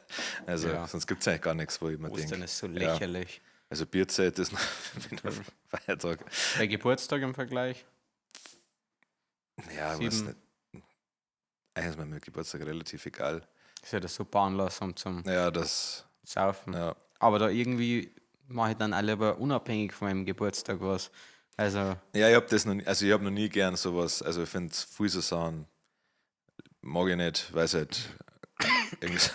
Also Ja. sonst gibt es eigentlich gar nichts, wo ich mir Ostern denke. ist so Ja. lächerlich. Also Bierzeit ist noch wieder Feiertag. Der Geburtstag im Vergleich? Ja, ich weiß Sieben. nicht. Eigentlich ist mir mein Geburtstag relativ egal. Ist ja der super Anlass um zum Ja, das, Saufen. ja. Aber da irgendwie mache ich dann alle aber unabhängig von meinem Geburtstag was. Also, Ja, ich habe das noch nie, also ich habe noch nie gern sowas, also ich finde viel so Sachen mag ich nicht, weil es halt irgendwie so,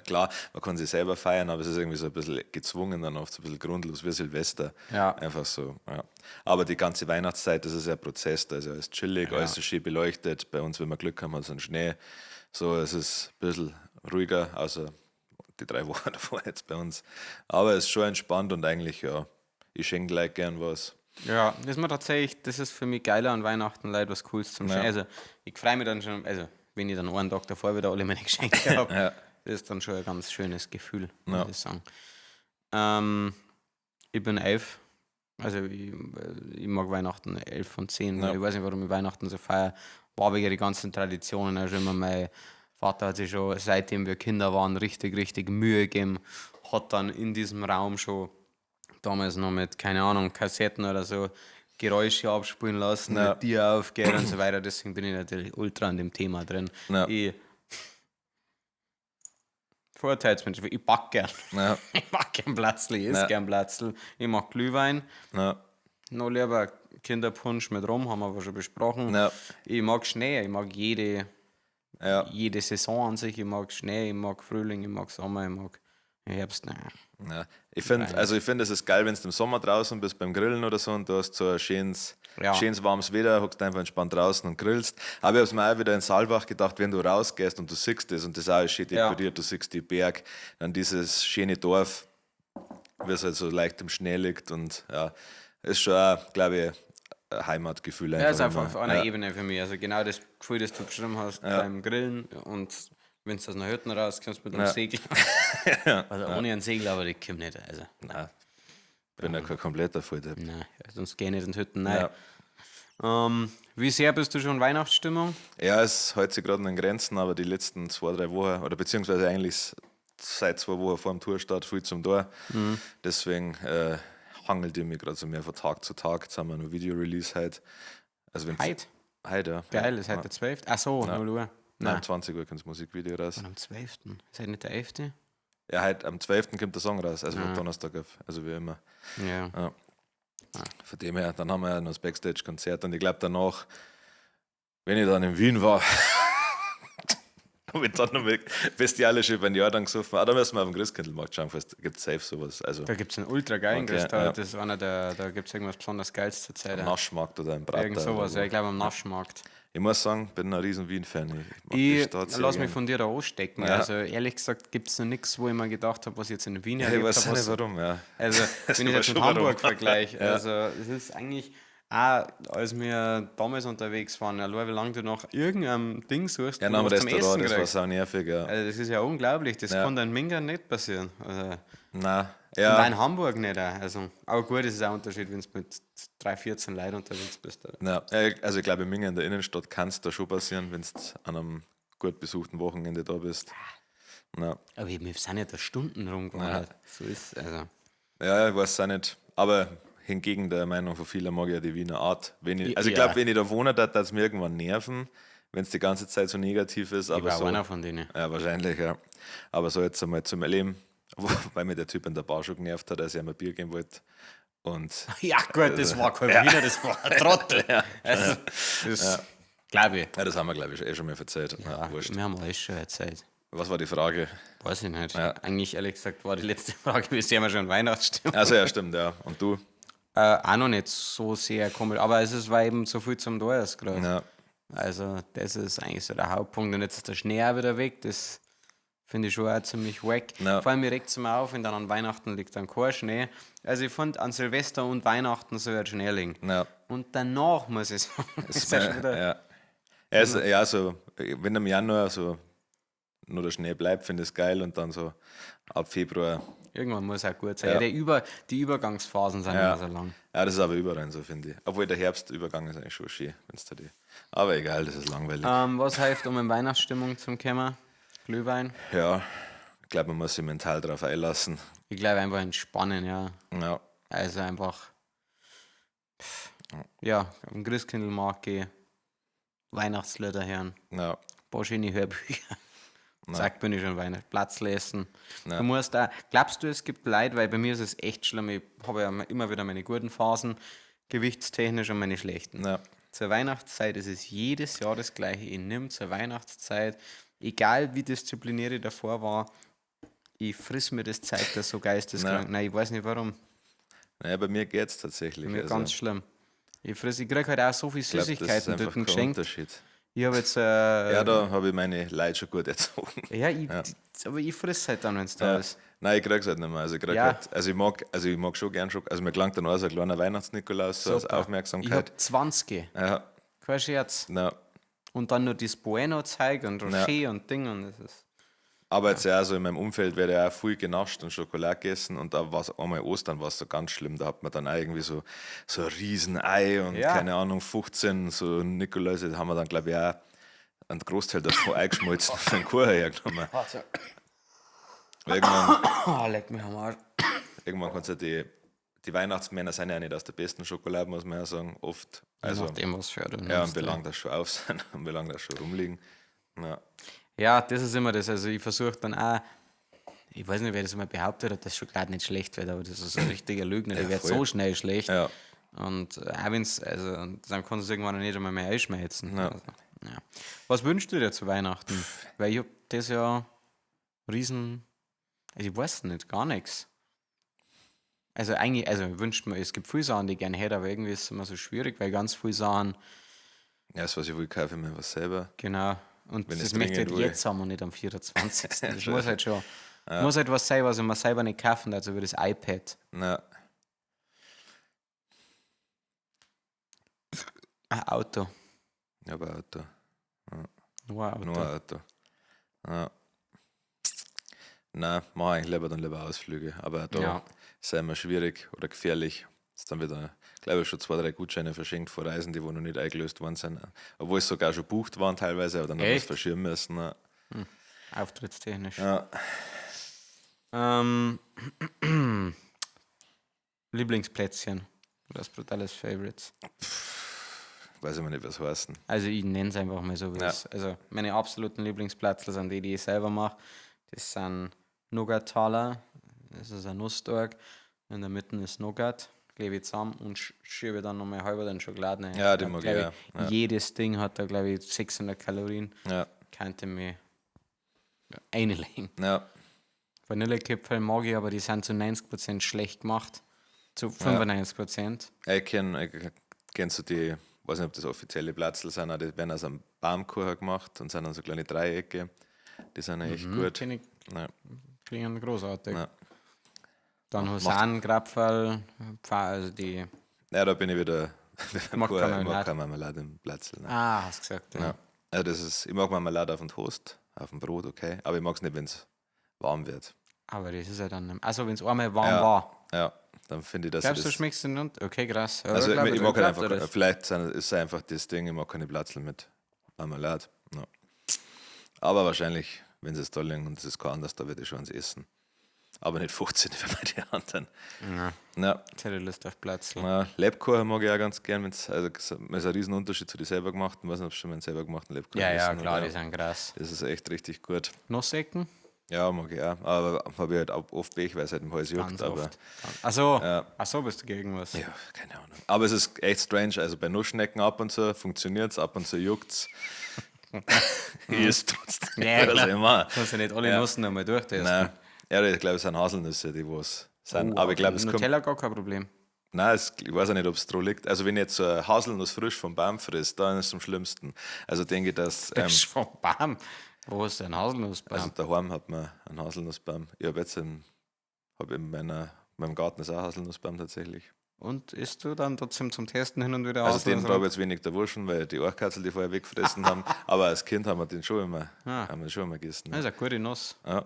klar, man kann sich selber feiern, aber es ist irgendwie so ein bisschen gezwungen dann oft, so ein bisschen grundlos, wie Silvester. Ja. Einfach so, ja. Aber die ganze Weihnachtszeit, das ist ja ein Prozess, da ist ja alles chillig, alles so schön beleuchtet. Bei uns, wenn wir Glück haben, hat es einen Schnee. So, es ist ein bisschen ruhiger, außer die 3 Wochen davor jetzt bei uns. Aber es ist schon entspannt und eigentlich, ja, ich schenke gleich gern was. ja, das ist mir tatsächlich, das ist für mich geiler an Weihnachten, Leute, was Cooles zum Schenken. Also, ich freue mich dann schon, also, wenn ich dann einen Tag davor wieder alle meine Geschenke habe, Ja. das ist dann schon ein ganz schönes Gefühl, muss Ja. ich sagen. Ich bin 11. Also, ich mag Weihnachten 11 von 10. Ja. Ich weiß nicht, warum ich Weihnachten so feiere. War wegen die ganzen Traditionen auch schon immer. Mein Vater hat sich schon, seitdem wir Kinder waren, richtig, richtig Mühe gegeben. Hat dann in diesem Raum schon damals noch mit, keine Ahnung, Kassetten oder so Geräusche abspielen lassen, Ja. mit dir aufgeht und so weiter. Deswegen bin ich natürlich ultra an dem Thema drin. Ja. Ich Vorurteilsmensch, ich back gern. Ja, Ich mag gern Platzl, ich esse Ja. gern Platzl. Ich mag Glühwein. ja, Noch lieber Kinderpunsch mit Rum, haben wir aber schon besprochen. Ja. Ich mag Schnee, ich mag ja. jede Saison an sich. Ich mag Schnee, ich mag Frühling, ich mag Sommer, ich mag Herbst, nein. Ja. Ich finde, also ich finde, es ist geil, wenn du im Sommer draußen bist beim Grillen oder so und du hast so ein schönes, schönes warmes Wetter, hockst einfach entspannt draußen und grillst. Aber ich habe mir auch wieder in Saalbach gedacht, wenn du rausgehst und du siehst das und das auch ist schön dekoriert, du siehst die Berg, dann dieses schöne Dorf, wie es halt so leicht im Schnee liegt und ja, ist schon auch, glaube ich, ein Heimatgefühl Ja, ist einfach immer. auf einer Ebene für mich. Also genau das Gefühl, das du beschrieben hast beim Grillen und wenn du aus einer Hütte rauskommst mit einem Segel. Also ohne einen Segel, aber die kommt nicht. Also, Nein, bin ja kein kompletter Volldepp. nein, sonst geh ich nicht in die Hütten rein. Wie sehr bist du schon in Weihnachtsstimmung? Ja, es hält sich gerade in den Grenzen, aber die letzten 2-3 Wochen, oder beziehungsweise eigentlich seit 2 Wochen vor dem Tourstart viel zum Tor. Deswegen hangelt ich mich gerade so mehr von Tag zu Tag. Jetzt haben wir noch Video-Release heute. Also wenn's Heute? Heute, ja. Geil, ist heute Ja. der 12. Ach so, 0 Uhr. Nein, Nein. um 20 Uhr kommt das Musikvideo raus. Und am 12. Ist heute nicht der 11.? Ja, heute am 12. kommt der Song raus, also von Donnerstag auf, also wie immer. Ja. Ja. Von dem her, dann haben wir ja noch das Backstage-Konzert und ich glaub danach, wenn ich dann in Wien war, habe ich dann noch mal bestialisch über ein Jahr dann gesoffen. Ah, da müssen wir auf den Christkindlmarkt schauen, falls gibt's safe sowas. Also Da gibt's einen ultra geilen Okay, Kristall, ja. das ist einer der, da gibt's irgendwas besonders Geiles zur Zeit. am Naschmarkt oder im Prater. Irgend sowas, oder ja, wo. ich glaube am Naschmarkt. Ich muss sagen, bin ein riesen Wien-Fan. Ich mag die Ich Stadt sehr lass mich gern. von dir da anstecken. Ja. Also ehrlich gesagt gibt's noch nichts, wo ich mir gedacht hab, was ich jetzt in Wien Ja, ich erlebt weiß hab, auch was nicht warum, ja. Also, wenn ich weiß das mit schon, warum. Hamburg vergleiche, Ja. also es ist eigentlich auch, als wir damals unterwegs waren, allein wie lange du nach irgendeinem Ding suchst, Ja, wo nach du dem was zum Restaurant, Essen das war kriegst. sau nervig, ja. Also das ist ja unglaublich, das Ja. kann dann in Minga nicht passieren. Also, Nein, und ja. auch in Hamburg nicht. Auch. Also, aber gut, es ist auch ein Unterschied, wenn du mit 3, 14 Leuten unterwegs bist. Oder? Ja, also ich glaube, in Minga in der Innenstadt kann es da schon passieren, wenn du an einem gut besuchten Wochenende da bist. Ja. Aber wir sind ja da Stunden rumgefahren. So ist es. Also. Ja, ich weiß es auch nicht. Aber hingegen der Meinung von vielen mag ich ja die Wiener Art. Wenn ich, also ich Ja. glaub, wenn ich da wohne, da würde es mir irgendwann nerven, wenn es die ganze Zeit so negativ ist. Ich Aber war so, einer von denen. Ja, wahrscheinlich, ja. Aber so jetzt einmal zum Erleben, weil mir der Typ in der Bar schon genervt hat, als ich ihm ein Bier geben wollte. Und Ja, gut, das war kein Wiener, das war ein Trottel. Also, das glaube ich. ja, das haben wir, glaub ich, eh schon mal erzählt. Ja, Ja, wurscht. wir haben alles schon erzählt. Was war die Frage? Weiß ich nicht. Eigentlich, ehrlich gesagt, war die letzte Frage, wie sehr wir schon Weihnachtsstimmung. Also ja, stimmt, ja. Und du? Auch noch nicht so sehr komisch, aber es ist, weil eben so viel zum Tor ist gerade. Ja. Also, das ist eigentlich so der Hauptpunkt. Und jetzt ist der Schnee auch wieder weg. Das finde ich schon auch ziemlich wack. Ja. Vor allem, mir regt es mir auf, wenn dann an Weihnachten liegt dann kein Schnee. Also, ich fand, an Silvester und Weihnachten soll halt Schnee liegen. Ja. Und danach, muss ich sagen, ist ja schon wieder. Ja. Ja, also, ja, so, wenn im Januar so nur der Schnee bleibt, finde ich es geil und dann so ab Februar. Irgendwann muss auch gut sein. Ja. Ja. Die Übergangsphasen sind Ja. immer so lang. Ja, das ist aber überall so, finde ich. Obwohl der Herbstübergang ist eigentlich schon schön, wenn's da die. Aber egal, das ist langweilig. Was hilft, um in Weihnachtsstimmung zu kommen? Glühwein? Ja, ich glaube, man muss sich mental darauf einlassen. Ich glaube einfach entspannen, ja. Ja, Also einfach, ja, am Christkindlmarkt gehen, Weihnachtslieder hören, ja, ein paar schöne Hörbücher. Zack, bin ich schon Weihnachten. Platz lesen. Ja. Du musst auch, glaubst du, es gibt Leute, weil bei mir ist es echt schlimm, ich habe ja immer wieder meine guten Phasen, gewichtstechnisch und meine schlechten. ja. Zur Weihnachtszeit ist es jedes Jahr das Gleiche. Ich nehme zur Weihnachtszeit, egal wie diszipliniert ich davor war, ich friss mir das Zeug da so geisteskrank. Ja. Nein, ich weiß nicht warum. Naja, bei mir geht es tatsächlich. Bei mir also, ganz schlimm. Ich friss, ich krieg halt auch so viel ich glaub, das ist Süßigkeiten einfach dort kein geschenkt. Unterschied. Ich habe jetzt. Ja, da habe ich meine Leute schon gut erzogen. ja, ich, aber ich friss halt dann, wenn es da Ja. ist. Nein, ich krieg's halt nicht mehr. Also ich, krieg Ja. halt, also ich mag, also ich mag schon gern Schokolade. Also mir gelangt dann auch so ein kleiner Weihnachtsnikolaus so als Super. Ich Aufmerksamkeit. hab 20. Ja, Kein Scherz. na. Und dann nur das Bueno-Zeug und Rocher und Ding und das ist. Aber jetzt ja, so in meinem Umfeld werde ja auch viel genascht und Schokolade gegessen und da war es einmal Ostern war es so ganz schlimm. Da hat man dann auch irgendwie so, so ein Riesenei und Ja. keine Ahnung, 15 so Nikoläuse, da haben wir dann glaube ich auch einen Großteil davon eingeschmolzen und den Kuchen hergenommen. Irgendwann, Oh, leck mich am Arsch. irgendwann kannst du die, die Weihnachtsmänner sind ja nicht aus der besten Schokolade, muss man ja sagen, oft. Also, Je nachdem, was für du ja, und nimmst, wie lange das schon auf sind und wie lange das schon rumliegen. Ja. Ja, das ist immer das. Also ich versuche dann auch, ich weiß nicht, wer das immer behauptet hat, dass Schokolade nicht schlecht wird, aber das ist ein richtiger Lügner, die wird voll. so schnell schlecht. Ja. Und auch wenn's, also und dann kannst du es irgendwann nicht einmal mehr einschmelzen. Ja. Also, ja. Was wünschst du dir zu Weihnachten? Weil ich hab das Jahr riesen. Also ich weiß nicht, gar nichts. Also eigentlich, also wünscht mir, es gibt viele Sachen, die ich gerne hätte, aber irgendwie ist es immer so schwierig, weil ganz viele Sachen, Ja, das, was ich will, kaufe ich mir was selber. Genau. Und Wenn das ich's möchte ich halt dringend will. jetzt haben und nicht am 24. Das muss halt schon, muss halt was sein, was ich mir selber nicht kaufen, also wie das iPad. Na, Ein Auto. ja, aber Auto. Nur ein Auto. Nur ein Auto. Ja. Nein, mach eigentlich lieber dann lieber Ausflüge. Aber da Ja. ist ja immer schwierig oder gefährlich. Ist dann wieder, glaube ich, schon 2, 3 Gutscheine verschenkt vor Reisen, die wo noch nicht eingelöst worden sind. Obwohl es sogar schon bucht waren teilweise, aber dann haben wir es Echt? verschieben müssen. Ja. Auftrittstechnisch. Ja. Lieblingsplätzchen. Das brutales Favorites. Weiß immer nicht, was heißen. Also ich nenne es einfach mal so, wie Ja. es. Also meine absoluten Lieblingsplätzle sind die, die ich selber mache. Das sind Nougat-Taler, das ist ein Nusstorg. In der Mitte ist Nougat, klebe ich zusammen und schiebe dann nochmal halber den Schokoladen rein. Ja, die Da mag ich glaub auch, ja. Jedes Ding hat da, glaube ich, 600 Kalorien. Ja, Könnte mir einlegen. ja, Vanillekipferl mag ich, aber die sind zu 90% schlecht gemacht. Zu 95%. Ich kenn so die, weiß nicht, ob das offizielle Platzl sind, aber die werden aus einem Baumkuchen gemacht und sind dann so kleine Dreiecke. Die sind echt gut. Kenn ich, Ja. klingen großartig. Ja. Dann Husarenkrapferl, also die. Ja, da bin ich wieder. Ich Mag mag keine keine, ich mag Marmelade. keine Marmelade im Platzl. Ne. Ah, hast gesagt. Ja. Ja. Ja, das ist, ich mag Marmelade auf dem Toast, auf dem Brot, okay. Aber ich mag es nicht, wenn es warm wird. Aber das ist ja dann. Also, wenn es einmal warm Ja. war. Ja, dann finde ich, dass Glaubst ich du, das. schmeckst du nicht? Okay, krass. Ja, Also, glaub ich mag halt glaub einfach, dir das. vielleicht ist es einfach das Ding, ich mag keine Platzl mit Marmelade. Ja. Aber wahrscheinlich, wenn sie es da liegen und es ist kein anders, da werde ich schon eins essen. Aber nicht 15 wie bei den anderen. Ja, Ja. jetzt hätte ich Lust auf Platzl. Ja, Lebkuchen mag ich auch ganz gern. Wenn's, also, es ist ein Riesenunterschied zu den selber gemachten. Ich weiß nicht, ob du schon mal einen selber gemachten Lebkuchen Ja, ja, gegessen klar, hast. die sind krass. Das ist echt richtig gut. Nussecken? Ja, mag ich auch. Aber habe ich halt auch oft Pech, weil es halt im Hals juckt. Ganz Aber oft. Achso, Ja. ach so, bist du gegen was? ja, keine Ahnung. Aber es ist echt strange. Also bei Nussschnecken ab und zu funktioniert es, ab und zu juckt es. Ich esse trotzdem. Ja, was klar. ich mache. Kannst du nicht alle Nussen einmal durchtesten. Nein. Ja, ich glaube, es sind Haselnüsse, die was sind. Oh, Aber ich glaube, es kommt. Nutella gar kein Problem. Nein, es, ich weiß auch nicht, ob es dran liegt. Also, wenn ich jetzt so eine Haselnuss frisch vom Baum frisst, dann ist es am schlimmsten. Also, denke ich, dass. Das ist vom Baum. Wo ist denn Haselnussbaum? Also, daheim hat man einen Haselnussbaum. Ich habe jetzt in, hab in meiner, meinem Garten ist auch ein Haselnussbaum tatsächlich. Und isst du dann trotzdem zum Testen hin und wieder Also, den Haselnuss? habe ich jetzt wenig der Wurschen, weil die Ohrkatzel die vorher weggefressen haben. Aber als Kind haben wir den schon immer, haben wir schon immer gegessen. Das ist eine gute Nuss. Ja.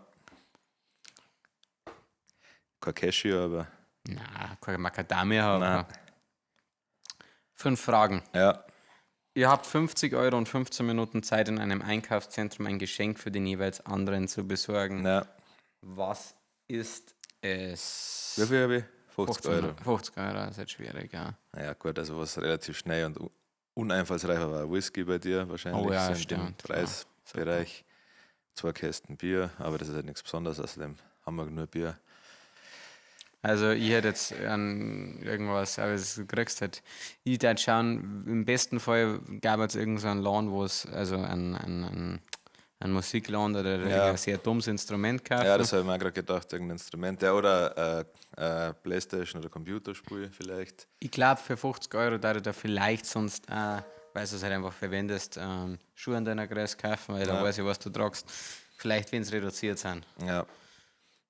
Kein Cashew, aber. Na, keine Macadamia haben Nein. wir. 5 Fragen. Ja, Ihr habt 50 Euro und 15 Minuten Zeit, in einem Einkaufszentrum ein Geschenk für den jeweils anderen zu besorgen. na. Was ist es? Wie viel habe ich? 50 Euro. 50 Euro ist jetzt schwierig, ja. Naja, gut, also was relativ schnell und uneinfallsreich war, war Whisky bei dir wahrscheinlich. Oh ja, so in dem stimmt, ja. Preisbereich. 2 Kästen Bier, aber das ist halt nichts Besonderes, außerdem haben wir nur Bier. Also ich hätte jetzt an irgendwas, aber das du kriegst halt. Ich würde schauen, im besten Fall gab es irgend so einen Laden, wo es, also ein Musikladen oder Ja. ein sehr dummes Instrument kaufen. Ja, das habe ich mir auch gerade gedacht, irgendein Instrument. Ja, oder Playstation oder Computerspiel vielleicht. Ich glaube, für 50 Euro da du da vielleicht sonst auch, weil du es halt einfach verwendest, Schuhe in deiner Größe kaufen, weil da weiß ich, was du tragst. Vielleicht, wenn es reduziert sind. Ja.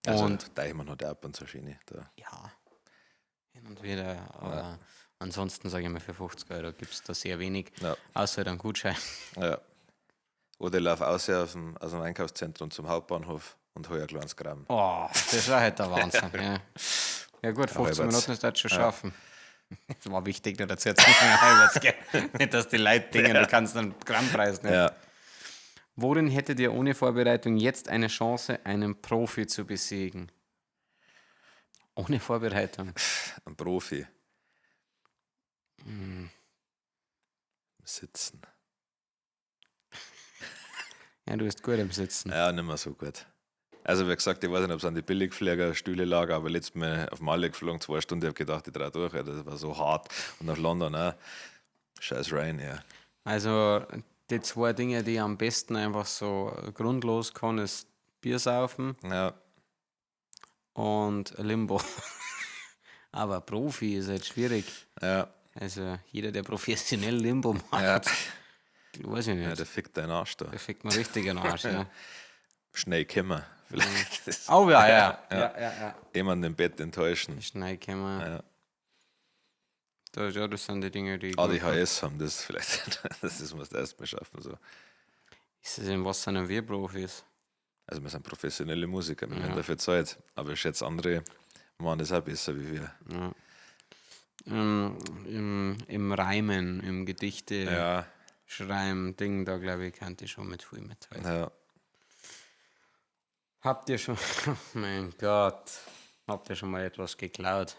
Also, Und- da ich mir noch ab und zu schöne. Da. Ja, hin und wieder. Aber ansonsten sage ich mal, für 50 Euro gibt es da sehr wenig, Ja. außer halt einen Gutschein. Ja. Oder ich laufe aus aus dem Einkaufszentrum zum Hauptbahnhof und hole ein kleines Gramm. Oh, das war halt der Wahnsinn. Ja, ja gut, 15 halbwegs. Minuten ist das schon schaffen. Das war wichtig, nur dazu jetzt halbwegs, gell? Nicht, dass die Leute denken, du kannst einen Grammpreis nehmen. Ja. Worin hättet ihr ohne Vorbereitung jetzt eine Chance, einen Profi zu besiegen? Ohne Vorbereitung. Ein Profi. Sitzen. Ja, du bist gut im Sitzen. Ja, nicht mehr so gut. Also, wie gesagt, ich weiß nicht, ob es an die Billigfliegerstühle lag, aber letztes Mal auf Malle geflogen, 2 Stunden, ich habe gedacht, ich drehe durch, ja, das war so hart. Und nach London auch. Scheiß Ryanair. Also, die 2 Dinge, die ich am besten einfach so grundlos kann, ist Bier saufen Ja. Und Limbo. Aber Profi ist halt schwierig. Ja. Also jeder, der professionell Limbo macht, Ja. weiß ich nicht. Ja, der fickt deinen Arsch da. Der fickt mir richtig in den Arsch, ja. Schnell kommen. Vielleicht ist Oh ja, ja. Ja, ja, ja. jemanden im Bett enttäuschen. Schnell kommen. Ja. Da, ja, das sind die Dinge, die ich gut kann. ADHS haben das vielleicht. Das ist, musst du erst mal schaffen. So. Ist das denn, was sind denn wir Profis? Also wir sind professionelle Musiker, wir werden dafür zahlt. Aber ich schätze, andere machen das auch besser wie wir. Ja. Im Reimen, im Gedichte Ja, schreiben, Ding, da glaube ich, kannte ich schon mit viel mithalten. ja. Habt ihr schon, mein Gott, habt ihr schon mal etwas geklaut?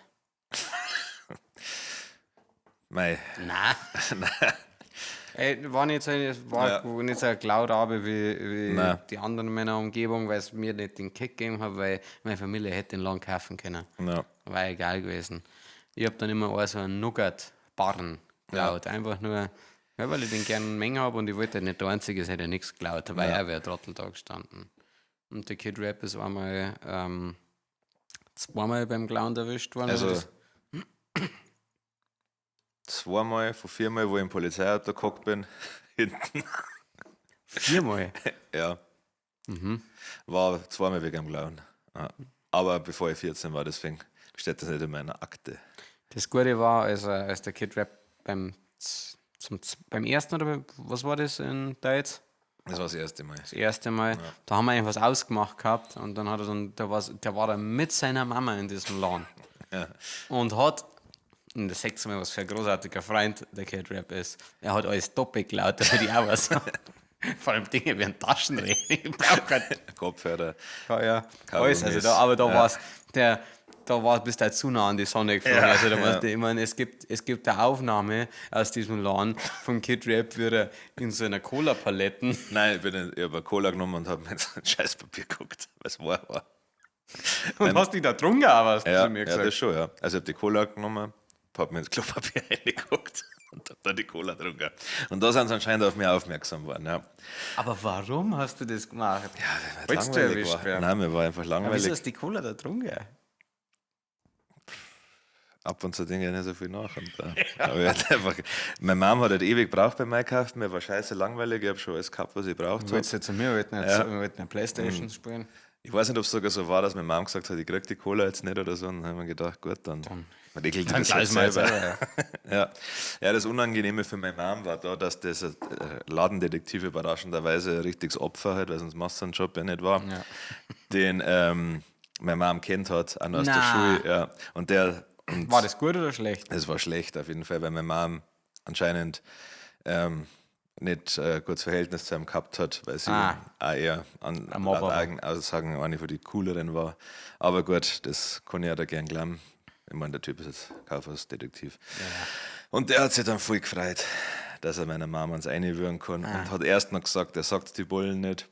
Mei. Nein. Ey, war nicht so, war Ja. nicht so geklaut habe wie Nein. die anderen in meiner Umgebung, weil es mir nicht den Kick gegeben hat, weil meine Familie hätte den lang kaufen können. Ja. War egal gewesen. Ich hab dann immer auch so einen Nougat-Barren geklaut. Einfach nur, ja, weil ich den gerne in Menge habe und ich wollte nicht der Einzige sein, der nichts geklaut hat, weil er wäre Trottel da gestanden. Und der Kid Rap ist einmal zweimal beim Clown erwischt worden. Also Das- zweimal von viermal, wo ich im Polizeiauto gehockt bin, hinten. viermal. Ja. Mhm. War zweimal wegen dem Klauen. Ja. Aber bevor ich 14 war, deswegen steht das nicht in meiner Akte. Das Gute war, als der Kid Rap beim, z- zum, z- beim ersten oder beim, was war das in Deutsch? Das war das erste Mal. Das erste Mal. Da haben wir eigentlich was ausgemacht gehabt und dann hat er dann, der war dann mit seiner Mama in diesem Laden. Ja. Und hat, und das sagt mal, was für ein großartiger Freund der Kid Rap ist. Er hat alles doppelt geklaut, damit ich auch was habe. Vor allem Dinge wie ein Taschenrechner. Ich brauch kein Kopfhörer. ja, ja. Kaugummis. Alles, also da, aber da Ja. war's, der, da war, bist du halt zu nah an die Sonne geflogen. Ja, also da ja. warst du, ich meine, es gibt eine Aufnahme aus diesem Laden von Kid Rap, wie er in so einer Cola-Paletten. Nein, ich habe Cola genommen und habe mir so ein Scheißpapier geguckt, was war. War. Und hast dich da getrunken, aber hast du Ja, zu mir ja, gesagt. das schon, ja. Also ich habe die Cola genommen, habe mir ins Klopapier reingeguckt und habe dann die Cola getrunken. Und da sind sie anscheinend auf mich aufmerksam geworden, ja. Aber warum hast du das gemacht? Ja, weil Wolltest du langweilig erwischt war. werden? Nein, mir war einfach Aber wieso langweilig. hast du die Cola da getrunken? Ab und zu denke ich nicht so viel nach. Und, aber ich halt einfach, meine Mom hat halt ewig gebraucht beim Einkaufen, mir war scheiße langweilig, ich habe schon alles gehabt, was ich braucht habe. Wolltest du zu mir, wollten nicht, Ja. wir wollten eine Playstation spielen. Ich weiß nicht, ob es sogar so war, dass meine Mom gesagt hat, ich krieg die Cola jetzt nicht oder so. Und dann haben wir gedacht, gut, dann, regelt die Dann das halt gleich mal selber. selber. Ja. Ja, das Unangenehme für meine Mom war da, dass das Ladendetektiv überraschenderweise ein richtiges Opfer halt, weil sonst machst du einen Job ja nicht war, Ja. den meine Mom kennt hat, auch noch aus der Na. Schule. Ja. Und der und War das gut oder schlecht? es war schlecht auf jeden Fall, weil meine Mom anscheinend nicht gutes Verhältnis zu ihm gehabt hat, weil sie Ah. auch eher an Ein Mobber laut war. eigenen Aussagen eine von die cooleren war. Aber gut, das kann ich ja da gern glauben. Ich meine, der Typ ist jetzt Kaufhausdetektiv. Und der hat sich dann voll gefreut, dass er meiner Mama ans reinwürgen kann. Ah. Und hat erst noch gesagt, er sagt die Bullen nicht.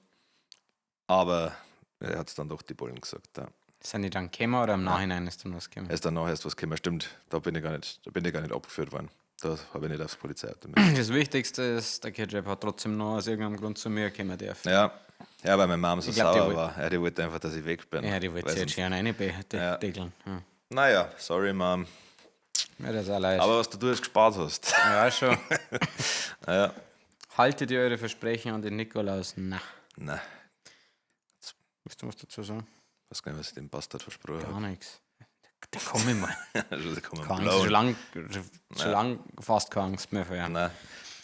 Aber er hat es dann doch die Bullen gesagt. Ja. Sind die dann gekommen oder im Nachhinein ist dann was gekommen? Erst danach erst was gekommen. Stimmt, da bin ich gar nicht, da bin ich gar nicht abgeführt worden. Da habe ich nicht aufs Polizeiauto mit. Das Wichtigste ist, der Kid Rap hat trotzdem noch aus irgendeinem Grund zu mir kommen dürfen. Ja, ja, weil meine Mom so Ich glaub, die sauer wollt- war. Ja, die wollte einfach, dass ich weg bin. Ja, die wollte Weil sich jetzt sonst- schön reindeckeln. Ja. Naja, sorry, Mom. Mir das auch leid. Aber was du jetzt gespart hast. ja, schon. Ja. Haltet ihr eure Versprechen an den Nikolaus? Na. Nein, Willst du was dazu sagen? weiß gar nicht, was ich dem Bastard versprochen Gar habe. nichts. Da komm ich mal. Also, da kommen Keine Angst. blauen. Schon lange schon lang fast keine Angst mehr vor ihm. Nein,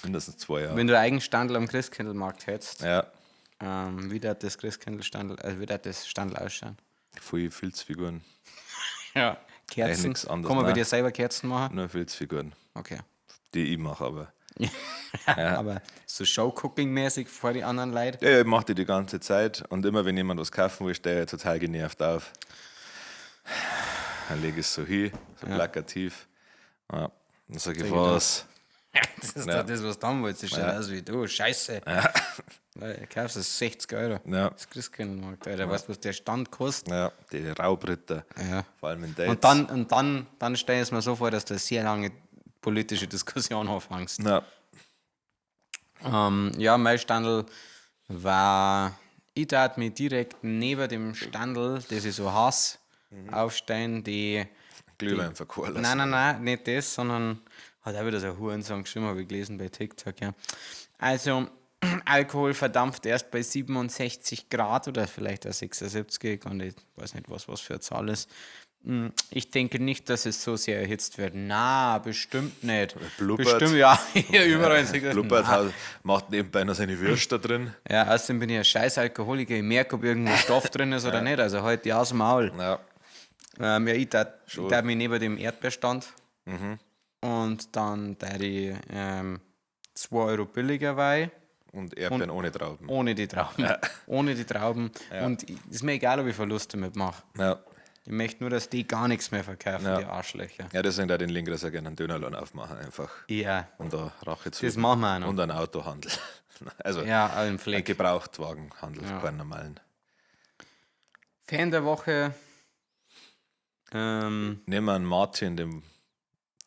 mindestens 2 Jahre. Wenn du einen eigenen Standel am Christkindlmarkt hättest, Ja, wie darf das Christkindlstandel, also wie darf das Standel ausschauen? viel Filzfiguren. Ja. Kerzen. nix anderes, Kann man bei nein. dir selber Kerzen machen? Nur Filzfiguren, Okay. die ich mache, aber. Aber so Showcooking-mäßig vor die anderen Leute. Ja, ja, ich mache die die ganze Zeit und immer, wenn jemand was kaufen will, stehe ich total genervt auf. Dann lege ich es so hin, so plakativ. Ja. Dann sage ich, was? Das ist Ja. doch das, was du haben wolltest. Das schaut aus wie du. Scheiße. Ja. Du kaufst das 60 Euro. Ja. Das Christkindlmarkt, Alter. Weißt du, was der Stand kostet? Ja, die Raubritter. Ja. Vor allem in Dates. Und dann stell ich es mir so vor, dass du eine sehr lange politische Diskussion anfängst. Ja, Ja, mein Standel war, ich tat mich direkt neben dem Standel, das ich so hasse, aufstellen, die. Glühwein verkohlen lassen. Nein, nein, nein, nicht das, sondern hat auch wieder so ein Hurensohn geschrieben, habe ich gelesen bei TikTok, ja. Also, Alkohol verdampft erst bei 67 Grad oder vielleicht auch 76 und ich weiß nicht, was für eine Zahl ist. Ich denke nicht, dass es so sehr erhitzt wird. Na, bestimmt nicht. Blubbert. Bestimmt, ja. ja überall. Blubbert, Na. macht nebenbei noch seine Würste da drin. Ja, außerdem bin ich ein scheiß Alkoholiker. Ich merke, ob irgendwo Stoff drin ist oder nicht. Also halt die aus dem Maul. Ja. Ja, ich tat mich neben dem Erdbeerstand und dann tat ich 2 Euro billiger Wein. Und Erdbeeren ohne Trauben. Ohne die Trauben. Ohne die Trauben. Und ist mir egal, ob ich Verluste mitmache. Ja. Ich möchte nur, dass die gar nichts mehr verkaufen, Ja. die Arschlöcher. Ja, deswegen da den Linker sehr gerne einen Dönerlohn aufmachen einfach. Ja. Und da Rache zu. Das machen wir auch noch. Und einen Autohandel. Also Ja, auch im einen Fleck. Gebrauchtwagenhandel, keinen normalen. Fan der Woche. Nehmen wir einen Martin, dem,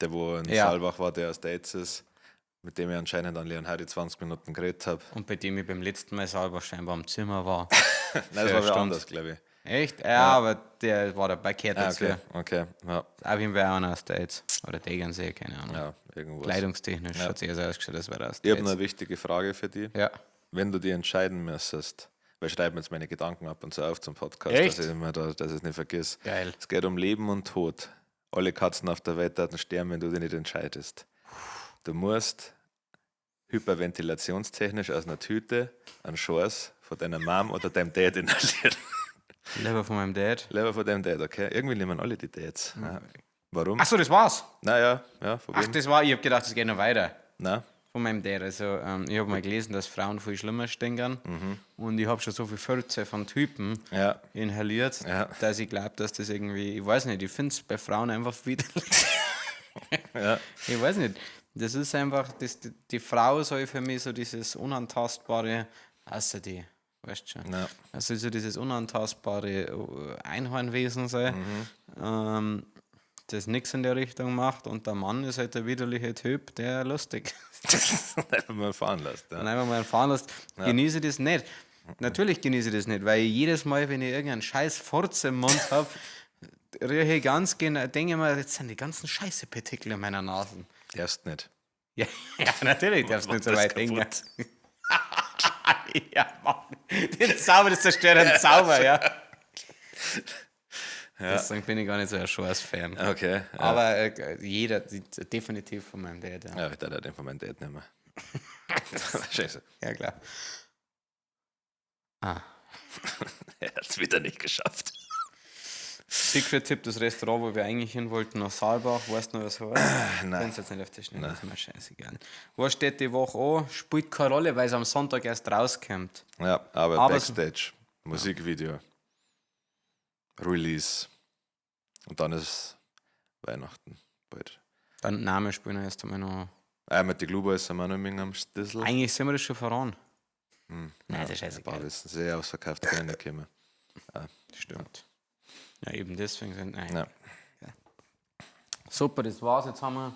der wo in Ja. Saalbach war, der aus Dates ist, mit dem ich anscheinend an Leon Hardy 20 Minuten geredet habe. Und bei dem ich beim letzten Mal selber scheinbar am Zimmer war. Nein, das war wer Stunde. anders, glaube ich. Echt? Ja, aber der war dabei, gehört Ah, dazu. okay, okay. Ja, Auf jeden Fall einer aus Dates. Oder Tegernsee, keine Ahnung. ja, irgendwas. Kleidungstechnisch hat sich eher so ausgeschaut, als wäre er aus Ich habe noch Dates. eine wichtige Frage für dich. Ja. Wenn du dir entscheiden müsstest, weil ich schreibe mir jetzt meine Gedanken ab und zu auf zum Podcast, Echt? dass ich immer da, dass ich es nicht vergiss. Geil. Es geht um Leben und Tod. Alle Katzen auf der Welt werden sterben, wenn du dich nicht entscheidest. Du musst hyperventilationstechnisch aus einer Tüte einen Schorz von deiner Mom oder deinem Dad inhalieren. Lieber von meinem Dad. Lieber von deinem Dad, okay? Irgendwie nehmen alle die Dads. Ja. Warum? Achso, das war's. Naja, ja, von Ach, wem? das war, ich hab gedacht, das geht noch weiter. Nein. Von meinem Dad. Also, ich habe mal gelesen, dass Frauen viel schlimmer stinken. Und ich habe schon so viel Fürze von Typen Ja. inhaliert, Ja. dass ich glaube, dass das irgendwie, ich weiß nicht, ich finde es bei Frauen einfach widerlich. Ja. Ich weiß nicht. Das ist einfach, das, die, die Frau soll für mich so dieses unantastbare, außer die, weißt schon. Ja. Also so dieses unantastbare Einhornwesen sein, das nichts in der Richtung macht und der Mann ist halt der widerliche Typ, der lustig ist. Einfach mal fahren lässt. Ja. Und einfach mal fahren lässt. Genieße das nicht. Natürlich genieße ich das nicht, weil ich jedes Mal, wenn ich irgendeinen scheiß Furz im Mund habe, rieche ich ganz genau, denke ich mir, jetzt sind die ganzen Scheiße-Partikel in meiner Nase. Darfst nicht. Ja, ja natürlich darfst du nicht so Macht das weit denken. kaputt. Ja, Mann. Den Zauber, das zerstört den Zauber, ja. Deswegen bin ich gar nicht so ein Schwarz-Fan. Okay. Ja. Aber jeder, definitiv von meinem Dad, ja. Ja, ich darf den von meinem Dad nicht mehr. Scheiße. Ja, klar. Ah. Er hat es wieder nicht geschafft. Secret-Tipp, das Restaurant, wo wir eigentlich hin wollten, nach Saalbach, weißt du noch, was heißt? Nein. Kannst jetzt nicht auf die Schnelle, ist mir scheißegal. Was steht die Woche an? Spielt keine Rolle, weil es am Sonntag erst rauskommt. Ja, aber, Aber Backstage, Musikvideo, Release. Und dann ist Weihnachten bald. Dann Name spielen wir erst einmal noch. Ah, mit den Glue sind wir noch ein am Stissel. Eigentlich sind wir das schon voran. Nein, das ist Ein scheißegal. paar wissen sehr ausverkauft, können nicht kommen. Stimmt. Ja, eben deswegen sind. Nein. Ja. Super, das war's. Jetzt haben wir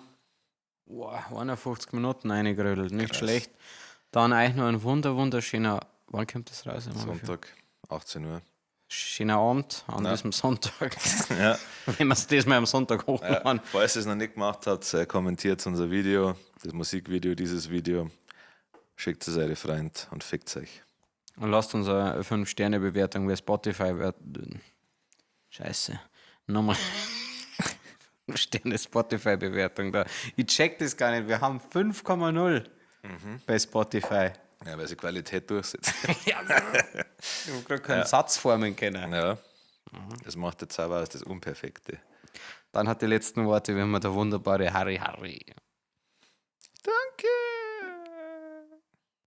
wow, 51 Minuten reingerödelt. Nicht schlecht. Dann eigentlich noch ein wunderschöner. Wann kommt das raus? Sonntag, 18 Uhr. Schöner Abend an diesem Sonntag. Ja. Wenn wir es diesmal am Sonntag hochladen. Falls ihr es noch nicht gemacht habt, kommentiert unser Video, das Musikvideo, dieses Video. Schickt es eure Freund und fickt euch. Und lasst uns eine 5-Sterne-Bewertung bei Spotify. Scheiße. Nochmal. 5 Sterne Spotify-Bewertung da. Ich check das gar nicht. Wir haben 5,0 bei Spotify. Ja, weil sie Qualität durchsetzt. Ja. Ich habe gerade keinen Satz formen können. Ja. Das macht der Zauber aus, das Unperfekte. Dann hat die letzten Worte, wenn wir der wunderbare Harry Harry.